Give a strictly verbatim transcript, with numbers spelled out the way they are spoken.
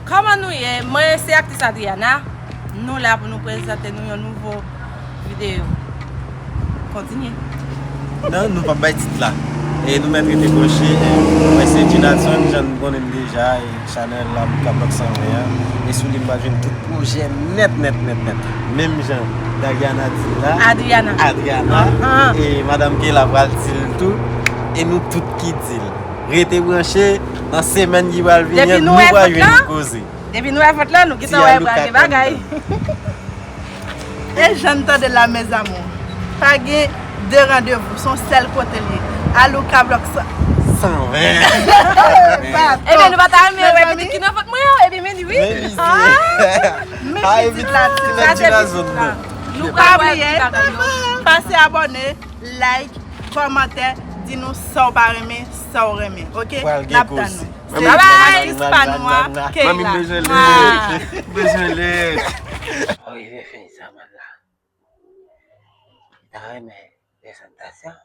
Kòman nou ye? Mwen se aktris Adriana. Nou la pou nou prezante nou yon nouvo videyo. Kontinye. Non, nou p ap bay tit la. E nou mèt rete branche. Mwen se Jonathan, jan nou konnen m deja. E chanèl la, Kablock san ven an. E sou li m pral jwenn tout pwojè nèt, nèt, nèt, nèt. Menm jan Dariana di la. Adriana. Adriana. Ahan. E Madanm Keyla pral di l tou. E nou tout ki di l. Rete branche nan semèn ki pral vini Depi an, nou nou wè pral vòt jwenn la. Koze. Depi nou wè vòt la, nou gentan wè pral gen bagay. E jan n tande la, mes amours. Pa gen de randevou, se yon sèl kote l ye. Alouka Block san. San ven. Ebyen, nou pa ta renmen wè pitit ki nan vant mwen an, ebyen, men li wi. Men li Ah. Men Pa pitit la, evite ti ti Sa nan se ti nan pitit zòn la. nan. Nou Pa pral wè bliye, bagay yo. Pase abòne, like, kòmantè, di nou sa w pa renmen, sa w renmen. Ok? Pral N gen ap tann koze. nou. Mwen Se menm, aktris mwen, pa mwen, nou a, mwen, mwen, Keyla. Mwen menm bezwen Ah. lèt. Bezwen lèt. Mwen rive fini sa mwen la. Mwen ta renmen prezantasyon.